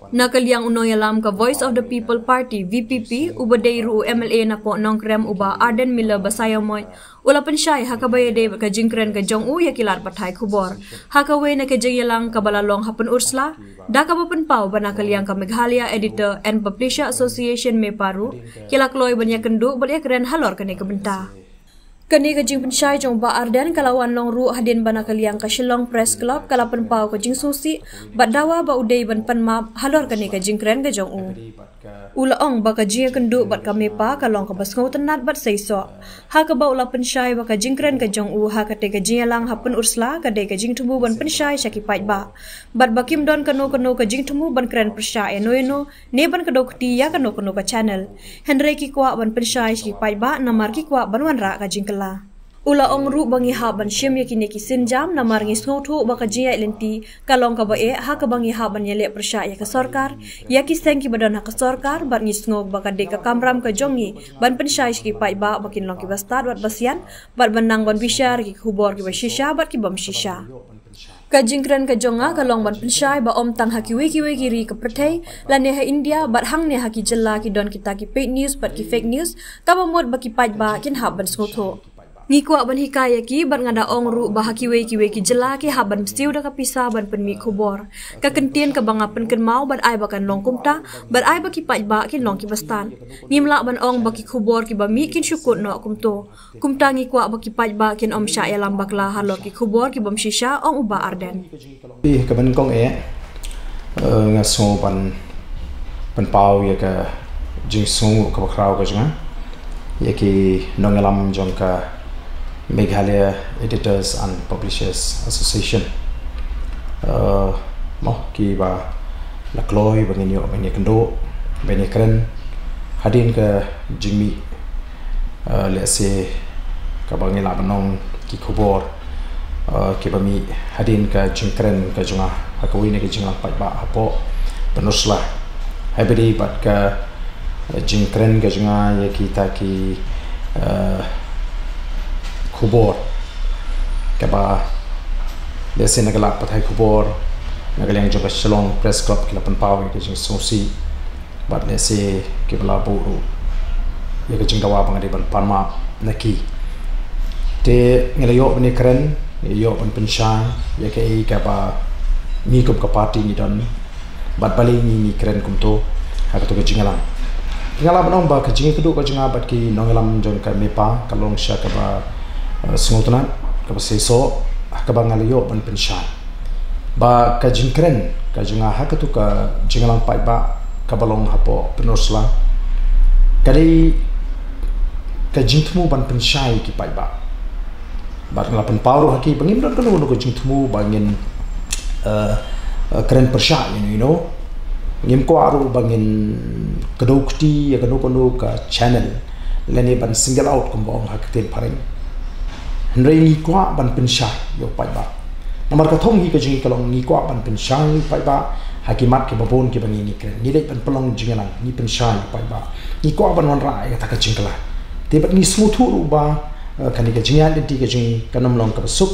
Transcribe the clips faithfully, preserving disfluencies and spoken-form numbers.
Na ka liang u nongïalam ka Voice of the People Party, V P P, uba dei ruh u M L A napoh Nongkrem, u Bah Ardent Miller Basaiawmoit, u la pynshai ha kaba ïadei bad ka jingkren ka jong u ïa ki lad pathai khubor. Ha kawei na ka jingïalang kaba la long ha Pynursla, da kaba pynpaw ba na ka liang ka Meghalaya Editor and Publisher Association, MEPA ruh, ki la kloi ban ïakynduh bad ïakren halor kane ka bynta. Kane ka jingpynshai jong u Bah Ardent ka la wan long ruh hadien ba na ka liang ka Shillong Press Club ka la pynpaw ka jingsngewsih bad dawa ba u dei ban pan map halor kane ka jingkren ka jong u. U la ong ba ka jingïakynduh bad ka MEPA ka long kaba sngewtynnat bad seisoh. Ha kaba u la pynshai ba ka jingkren ka jong u ha katei ka jingïalang ha Pynursla ka dei ka jingthmu ban pynshai sha ki paidbah. Bad ba kim don kano kano ka jingthmu ban kren pyrshah ïano ïano ne ban kdew kti ïa kano kano ka channel. Hynrei ki kwah ban pynshai sha ki paidbah namar ki kwah ban wanrah ka jingkylla. U la ong ruh ba ngi hap ban shim ïa kine ki sienjam namar ngi sngewthuh ba ka jingïaid lynti ka long kaba eh ha kaba ngi hap ban ïaleh pyrshah ïa ka sorkar, ïa ki seng kiba don ha ka sorkar, bad ngi sngew ba ka dei ka kamram ka jong ngi ban pynshai sha ki paidbah ba kin long kiba stad bad basian, bad ban nang ban bishar ïa ki khubor kiba shisha bad ki bym shisha. Ka jingkren ka jong nga ka long ban pynshai ba ym tang ha kiwei kiwei ki ri ka pyrthei, lane ha India bad hangne ha ki jylla ki don kita ki paid news bad ki fake news, kaba mut ba ki paidbah kin hap ban sngewthuh. Ngi kwah ban hikai ïa ki bad nga da ong ruh ba ha kiwei kiwei ki jylla ki hap ban bsiew da ka pisa ban pynmih khubor. Ka kyntien kaba nga pynkynmaw bad ai ba kan long kumta, bad ai ba ki paidbah kin long kiba stad. Ngim lah ban ong ba ki khubor kiba mih kin shu kut noh kumto. Kumta ngi kwah ba ki paidbah kin ym shah ïalam bakla halor ki khubor ki bym shisha, ong u Bah Ardent. Ih, ka ban kong eh, eh, nga sngew ban pynpaw ïa ka jingsngew kaba khraw ka jong nga ïa ki nongïalam jong ka Meghalaya Editors and Publishers Association. Eh, mo kiba la kloi ba ngin ïoh ban ïakynduh, ban ïakren hadien ka jingmih, eh, lehse kaba ngi lah ban ong ki khubor, eh, kiba mih hadien ka jingkren ka jong nga ha kawei na ka jingïalang paidbah hapoh Pynursla. Haba ïadei bad ka, eh, jingkren ka jong nga ïa kita ki, eh, khubor kaba lehse na ka lad pathai khubor na ka liang jong ka Shillong Press Club ki la pynpaw ïa ka jingsngewsih bad lehse kiba la buh ruh ïa ka jingdawa ba nga dei ban pan map na ki. Te ngi la ïoh ban ïakren, ngi la ïoh ban pynshai ïa kaei kaba ngi kum ka party ngi don bad balei ngi, ngi kren kumto ha kato ka jingïalang. Nga lah ban ong ba ka jingïakynduh ka jong nga bad ki nongïalam jong ka MEPA ka long sha kaba, eh, sngewtynnat, kaba seisoh, ha kaba nga la ïoh ban pynshai ba ka jingkren ka jong nga ha kato ka jingïalang paidbah kaba long hapoh Pynursla ka dei ka jingthmu ban pynshai ki paidbah. Bad nga la pynpaw ruh ha ki ba ngim don kano kano ka jingthmu ba ngin, eh, eh, kren pyrshah, you know, you know. Ngim kwah ruh ba ngin kdew kti ïa kano kano ka channel lane ban single out kumba ong ha ka ktien phareng. Hynrei ngi kwah ban pynshai ïa u paidbah. Namar ka thong hi ka jong ngi ka long ngi kwah ban pynshai ïa u paidbah ha ki mat kiba bun kiba ngi, ngi kren. Ngi leit ban pynlong jingïalang, ngi pynshai ïa u paidbah. Ngi kwah ban wanrah ïa kata ka jingkylla. Te bad ngi sngewthuh ruh ba, eh, kane ka jingïaid lynti ka jong ngi kan ym long kaba suk,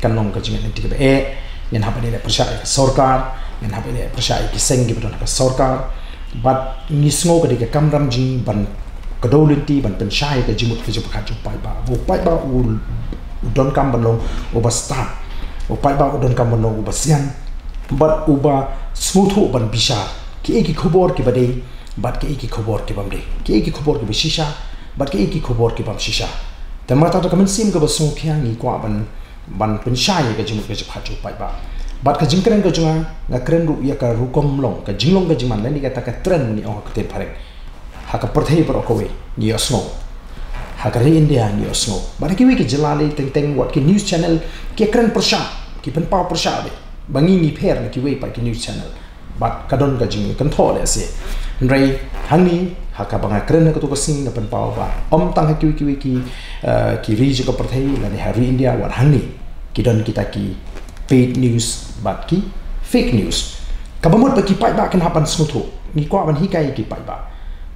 kan long ka jingïaid lynti kaba eh. Ngin hap ban ïaleh pyrshah ïa ka sorkar, ngin hap ban ïaleh pyrshah ïa ki seng kiba don ha ka sorkar. Bad ngi sngew ka dei ka kamram jong ngi ban kdew lynti, ban pynshai ïa ka jingmut ka jingpyrkhat jong u paidbah. U paidbah u, u donkam ban long uba stad. U paidbah u donkam ban long uba sian bad uba sngewthuh ban bishar kiei ki khubor kiba dei bad kiei ki khubor ki bym dei, kiei ki khubor kiba shisha bad kiei ki khubor ki bym shisha. Te namar kata ka mynsiem kaba sngewkhia ngi kwah ban, ban pynshai ïa ka jingmut ka jingpyrkhat jong u paidbah. Bad ka jingkren ka jong nga, nga kren ruh ïa ka rukom long, ka jinglong ka jingman, lane kata ka trend ngi ong ha ka ktien phareng. Ha ka pyrthei baroh kawei ngi ïohsngew. Ha ka ri India ngi ïohsngew. Bad ha kiwei ki jylla lei teng teng wat ki news channel ki kren pyrshah, ki pynpaw pyrshah beit ba ngi ngi pher na kiwei pat ki news channel. Bad ka don ka jingkynthoh lehse. Hynrei hangne ha kaba nga kren ha kato ka sngi nga pynpaw ba ym tang ha kiwei kiwei ki, eh, ki ri jong ka pyrthei lane ha ri India, wat hangne ki don kita ki paid news bad ki fake news. Kaba mut ba ki paidbah kin hap ban sngewthuh. Ngi kwah ban hikai ïa ki paidbah.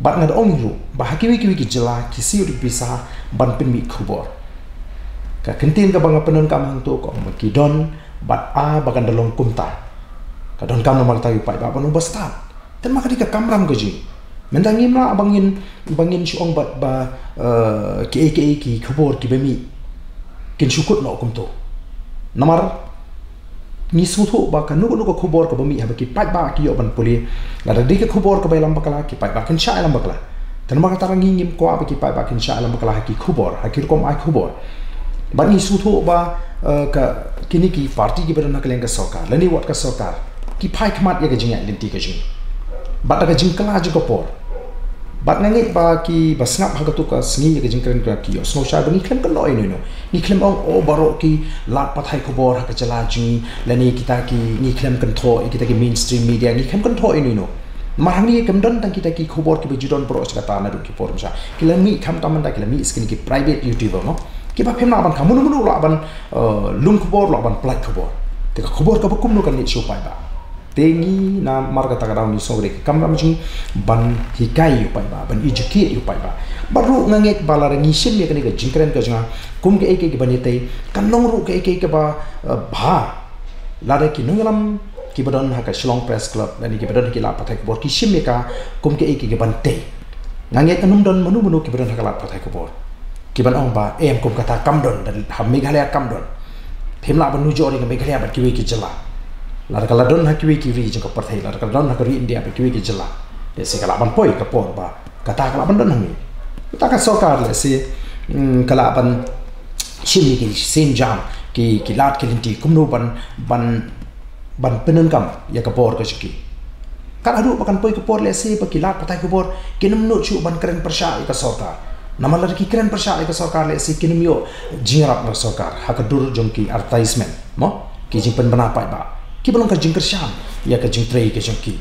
Bad nga da ong ruh ba ha kiwei kiwei ki jylla ki siew da ki pisa ban pynmih khubor. Ka kyntien kaba nga pyndonkam hangto ka ong ba ki don bad a ba kan da long kumta. Ka donkam namar kata ïa u paidbah ban long uba stad. Tang ma ka dei ka kamram ka jong ngi. Mynta ngim lah ba ngin, ba ngin shu ong bad ba, eh, ki ei ki ei ki khubor kiba mih kin shu kut noh kumto. Namar ngi sngewthuh ba kano kano ka khubor kaba mih haba ki paidbah ki ïoh ban pule, lada dei ka khubor kaba ïalam bakla, ki paidbah kin shah ïalam bakla. Te namar kata ngi ngim kwah ba ki paidbah kin shah ïalam bakla ha ki khubor, ha ki rukom ai khubor. Bad ngi sngewthuh ba, eh, ka, kine ki parti kiba don ha ka liang ka sorkar lane wat ka sorkar, ki phai khmat ïa ka jingïaid lynti ka jong ngi. Bad da ka jingkylla jong ka por, bad nga ngeit ba kiba sngap ha kato ka sngi ïa ka jingkren ka ki ïohsngew shai ba ngi khlem kynnoh ïano ïano. Ngi khlem ong, oh, baroh ki lad pathai khubor ha ka jylla jong ngi lane kita ki, ngi khlem kynthoh ïa kita ki mainstream media, ngi khlem kynthoh ïano ïano. Namar hangne kam don tang kita ki khubor kiba ju don baroh shi katta naduh ki por mynshwa. Ki la mih khamtam mynta, ki la mih sha kine ki private YouTuber, mo, kiba phim lah ban kham, mano mano lah ban, eh, lum khubor, lah ban pynlait khubor. Te ka khubor kaba kumno kan leit sha u paidbah? Te ngi namar kata ka daw ngi sngew ka dei ka kamram jong ngi ban hikai ïa u paidbah, ban educate ïa u paidbah. Bad ruh nga ngeit ba lada ngi shim ïa kane ka jingkren ka jong nga kum kaei kaei kaba nyngkong, kan long ruh kaei kaei kaba, eh, bha lada ki nongïalam kiba don ha ka Shillong Press Club lane kiba don ha ki lad pathai khubor ki shim ïa ka kum kaei kaei kaba nyngkong. Nga ngeit kan ym don mano mano kiba don ha ka lad pathai khubor kiban ong ba, em, kum kata kam don, da ha Meghalaya kam don. Phim lah ban nujor ïa ka Meghalaya bad kiwei ki jylla. Lada ka la don ha kiwei ki ri jong ka pyrthei, lada ka la don ha ka ri India bad kiwei ki jylla, lehse ka lah ban poi ka por ba kata ka lah ban don hangne. Kata ka sorkar lehse, mm, ka lah ban shim ïa ki sienjam, ki, ki lad ki lynti kumno ban, ban ban pyndonkam ïa ka bor ka jong ki. Kat haduh ba kan poi ka por lehse ba ki lad pathai khubor kin ym nud shuh ban kren pyrshah ïa ka sorkar. Namar lada ki kren pyrshah ïa ka sorkar lehse kin ym ïoh jingïarap na ka sorkar ha ka dur jong ki advertisement, mo, ki jingpynbna paidbah, kiba long ka jingkyrshan ïa ka jingtrei ka jong ki.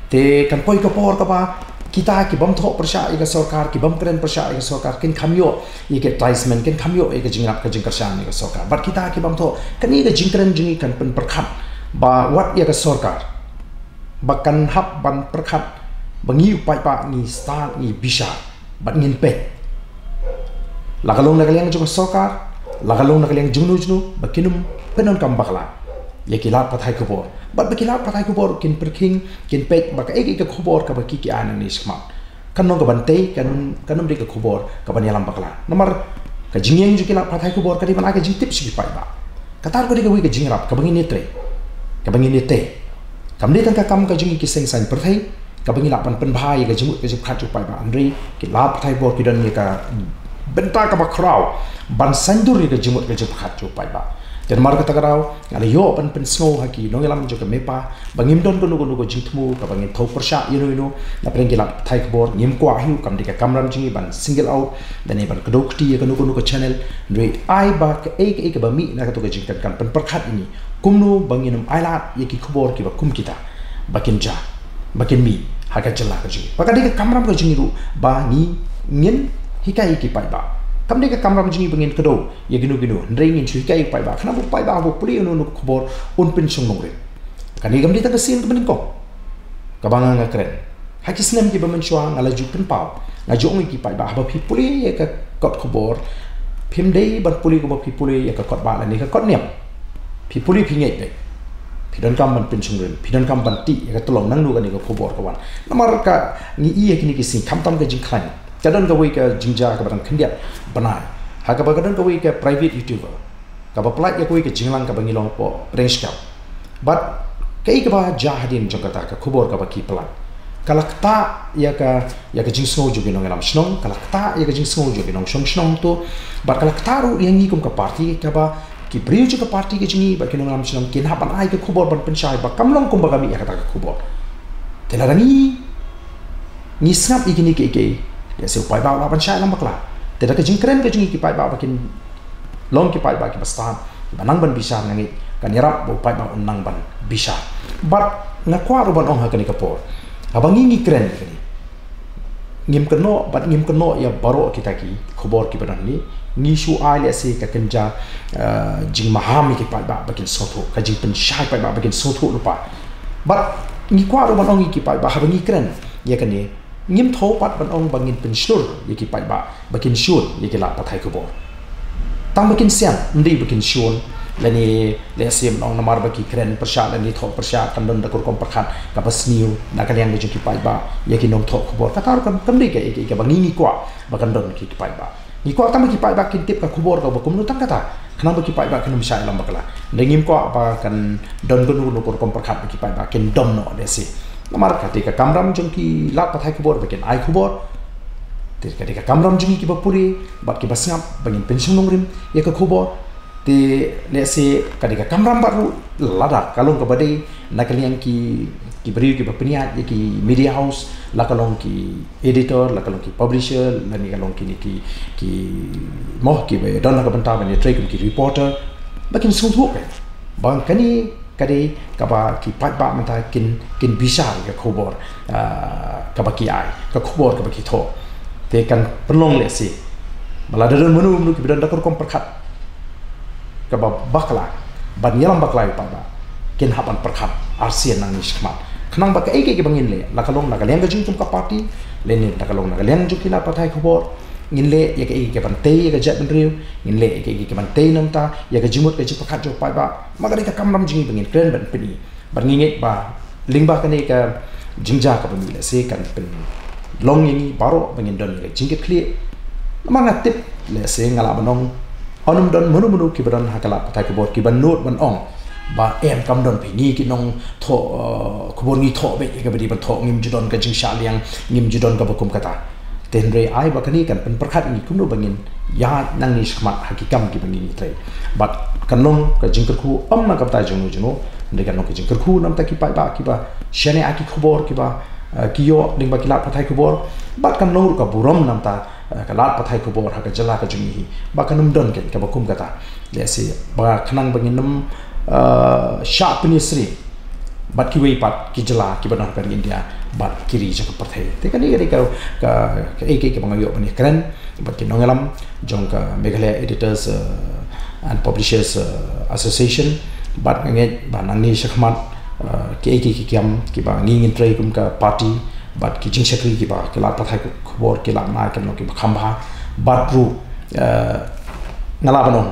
Te kan poi ka por kaba kita ki bym thoh pyrshah ïa ka sorkar, ki bym kren pyrshah ïa ka sorkar, kin kham ïoh ïa ka advertisement, kin kham ïoh ïa ka jingïarap ka jingkyrshan ïa ka sorkar. Bad kita ki bym thoh, kane ka jingkren jong ngi kan pynpyrkhat ba wat ïa ka sorkar ba kan hap ban pyrkhat ba ngi u paidbah ngi stad, ngi bishar bad ngin peit. La ka long na ka liang jong ka sorkar, la ka long na ka liang jong no jong no, ba kin ym pyndonkam bakla ïa ki lad pathai khubor, bad ba ki lad pathai khubor kin pyrkhing, kin peit ba kaei kaei ka khubor kaba ki, ki ai nangne shakhmat kan long kaban tei, kan, kan ym dei ka khubor kaban ïalam bakla. Namar ka jingïeng jong ki lad pathai khubor ka dei ban ai ka jingtip sha ki paidbah. Kata ruh ka dei kawei ka jingïarap kaba ngin ïatrei, kaba ngin ïatei. Kam dei tang ka kam ka jong ngi ki seng saiñ pyrthei kaba ngi lah ban pynbha ïa ka jingmut ka jingpyrkhat jong u paidbah, hynrei ki lad pathai khubor ki don ïa ka bynta kaba khraw ban saiñdur ïa ka jingmut ka jingpyrkhat jong u paidbah. Te namar kata ka daw nga la ïoh ban pynsngew ha ki nongïalam jong ka MEPA ba ngim don kano kano ka jingthmu kaba ngin thew pyrshah ïano ïano na pdeng ki lad pathai khubor. Ngim kwah hi, kam dei ka kamram jong ngi ban single out lane ban kdew kti ïa kano kano ka channel. Hynrei ai ba kaei kaei kaba mih na kato ka jingkren kan pynpyrkhat ïa ngi kumno ba ngin ym ailad ïa ki khubor kiba kum kita ba kin jia, ba kin mih ha ka jylla ka jong ngi. Ba ka dei ka kamram ka jong ngi ruh ba ngi, ngin hikai ïa ki paidbah. Kam dei ka kamram jong ngi ba ngin kdew ïa kino kino, hynrei ngin shu hikai ïa ki paidbah, khnang ba u paidbah haba u pule ïano ïano ka khubor un pynshong nongrim. Kane kam dei tang ka sien kaba nyngkong kaba nga, nga kren. Ha ki snem kiba mynshuwa nga la ju pynpaw, nga ju ong ïa ki paidbah, haba phi pule ïa ka kot khubor, phim dei ban pule kumba phi pule ïa ka kot bah lane ka kot niam. Phi pule phi ngeit beit, phi donkam ban pynshong nongrim, phi donkam ban tih ïa ka tyllong nangno kane ka khubor ka wan. Namar ka, ngi ïohi ha kine ki sngi khamtam ka jingkhlaiñ, ka don kawei ka jingjia kaba dang khyndiat bnai, ha kaba ka don kawei ka private YouTuber kaba pynlait ïa kawei ka jingïalang kaba ngi long hapoh pdeng shkam. Bad kaei kaba jia hadien jong kata ka khubor kaba ki pynlait, ka la ktah ïa ka, ïa ka jingsngew jong ki nongïalam shnong, ka la ktah ïa ka jingsngew jong ki nongshong shnong to, bad ka la ktah ruh ïa ngi kum ka party, kaba ki briew jong ka party ka jong ngi bad ki nongïalam shnong kin hap ban ai ka khubor ban pynshai ba kam long kumba ka mih ïa kata ka khubor. Te lada ngi, ngi sngap ïa kine kiei kiei, lehse u paidbah u lah ban shah ïalam bakla. Te da ka jingkren ka jong ngi ki paidbah ba kin long ki paidbah kiba stad, kiba nang ban bishar, nga ngeit kan ïarap ba u paidbah un nang ban bishar. Bad nga kwah ruh ban ong ha kane ka por, haba ngi, ngi kren ïa kane, ngim kynnoh, bad ngim kynnoh ïa baroh kita ki khubor kiba don hangne. Ngi shu ai lehse ka kynja, eh, jingmaham ïa ki paidbah ba kin sngewthuh, ka jingpynshai paidbah ba kin sngewthuh lypa. Bad ngi kwah ruh ban ong ïa ki paidbah haba ngi kren ïa kane, ngim thew pat ban ong ba ngin pynshlur ïa ki paidbah ba kin shun ïa ki lad pathai khubor. Tang ba kin sian, ym dei ba kin shun, lane lehse ban ong namar ba ki kren pyrshah lane thoh pyrshah, kan don da ka rukom pyrkhat kaba sniew na ka liang ka jong ki paidbah ïa ki nongthoh khubor. Kata ruh kam, kam dei kaei kaei kaba ngi ngi kwah ba kan don ki, ki paidbah. Ngi kwah tang ba ki paidbah kin tip ka khubor kaba kumno tang kata, khnang ba ki paidbah kin ym shah ïalam bakla. Hynrei ngim kwah ba kan don kano kano ka rukom pyrkhat ba ki paidbah kin dom noh lehse. Namar ka dei ka kamram jong ki lad pathai khubor ba kin ai khubor. Te ka dei ka kamram jong ngi kiba pule bad kiba sngap ba ngin pynshong nongrim ïa ka khubor. Te lehse ka dei ka kamram bad ruh lada ka long kaba dei na ka liang ki, ki briew kiba pynïaid ïa ki media house, la ka long ki editor, la ka long ki publisher, lane ka long kine ki, ki, mo, kiba don ha ka bynta ban ïatrei kum ki reporter, ba kin sngewthuh ba kane ka dei kaba ki paidbah mynta kin, kin bishar ïa ka khubor, ah, kaba ki ai, ka khubor kaba ki thoh. Te kan pynlong lehse ba lada don mano mano kiba don da ka rukom pyrkhat kaba bakla, ban ïalam bakla ïa u paidbah, kin hap ban pyrkhat arsien nangne shakhmat. Khnang ba kaei kaei kaba ngin leh, la ka long na ka liang ka jong ka party, lane la ka long na ka liang jong ki lad pathai khubor, ngin leh ïa kaei kaei kaban tei ïa ka jaitbynriew, ngin leh ïa kaei kaei kaban tei na ka bynta ïa ka jingmut ka jingpyrkhat jong u paidbah. Ma ka dei ka kamram jong ngi ba ngin kren ban pyni. Bad ngi ngeit ba lyngba kane ka jingjia kaba mih lehse kan pynlong ïa ngi baroh ba ngin don ïa ka jingkitkhlieh. Namar nga tip lehse, nga lah ban ong, ym don mano mano kiba don ha ka lad pathai khubor kiba nud ban ong ba em, kam don phi, ngi ki nongthoh, eh, khubor ngi thoh beit ïa kaba dei ban thoh, ngim ju don ka jingshah liang, ngim ju don kaba kum kata. Te hynrei ai ba kane kan pynpyrkhat ïa ngi kumno ba ngin ïaid nangne shakhmat ha ki kam kiba ngin ïatrei. Bad kan long ka jingkyrkhu ym na ka bynta jong uno jong uno, hynrei kan long ka jingkyrkhu na ka bynta ki paidbah kiba shaniah ïa ki khubor kiba, eh, ki ïoh lyngba ki lad pathai khubor. Bad kan long ruh ka burom na ka bynta, eh, ka lad pathai khubor ha ka jylla ka jong ngi hi ba kan ym don keiñ kaba kum kata. Lehse ba khnang ba ngin ym, eh, shah pynïasyriem bad kiwei pat ki jylla kiba don ha ka ri India bad ki ri jong ka pyrthei. Te kane ka dei ka, ka, kaei kaei kaba nga ïoh ban ïakren bad ki nongïalam jong ka Meghalaya Editors, eh, and Publishers, eh, Association. Bad nga ngeit ba nangne shakhmat, eh, kaei kaei ki kam kiba ngi ngin trei kum ka party bad ki jingshakri kiba ki lad pathai khubor ki lah ban ai kan long kiba kham bha. Bad ruh, eh, nga lah ban ong,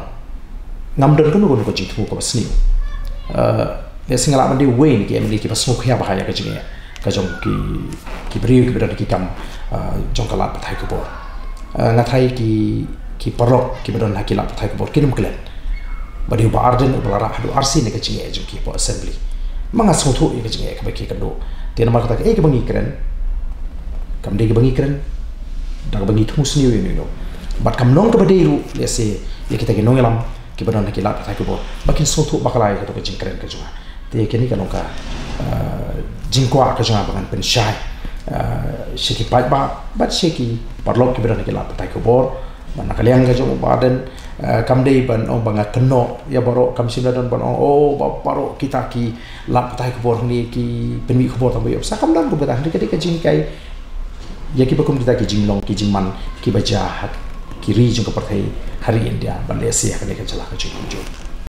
ngam don kano kano ka jingthmu kaba sniew. Eh, lehse nga lah ban dei uwei na ki M L A kiba sngewkhia bha ïa ka jingeh ka jong ki, ki briew kiba don ki kam, eh, jong ka lad pathai khubor. Eh, nga tharai ki, ki paralok kiba don ha ki lad pathai khubor kin ym klet ba dei u Bah Ardent uba la rah haduh arsien ïa ka jingeh jong ki hapoh Assembly. Ma nga sngewthuh ïa ka jingeh kaba ki kynduh. Te namar kata kaei kaba ngi kren, kam dei kaba ngi kren da kaba ngi thmu sniew ïa uno uno. Bad kam long kaba dei ruh lehse ïa kita ki nongïalam kiba don ha ki lad pathai khubor ba kin sngewthuh bakla ïa kato ka jingkren ka jong nga. Te kane ka long ka, eh, jingkwah ka jong nga ba ngan pynshai, eh, sha ki paidbah bad sha ki paralok kiba don ha ki lad pathai khubor. Ba na ka liang ka jong u Bah Ardent, eh, kam dei ban ong ba nga kynnoh ïa baroh, kam shym la don ban ong, oh, ba baroh kita ki lad pathai khubor hangne ki pynmih khubor tang ba ïoh pisa. Kam don kumta, hynrei ka dei ka jinghikai ïa kiba kum kita ki jinglong ki jingman kiba jia ha ki ri jong ka pyrthei, ha ri India bad lehse ha kane ka jylla ka jong ngi.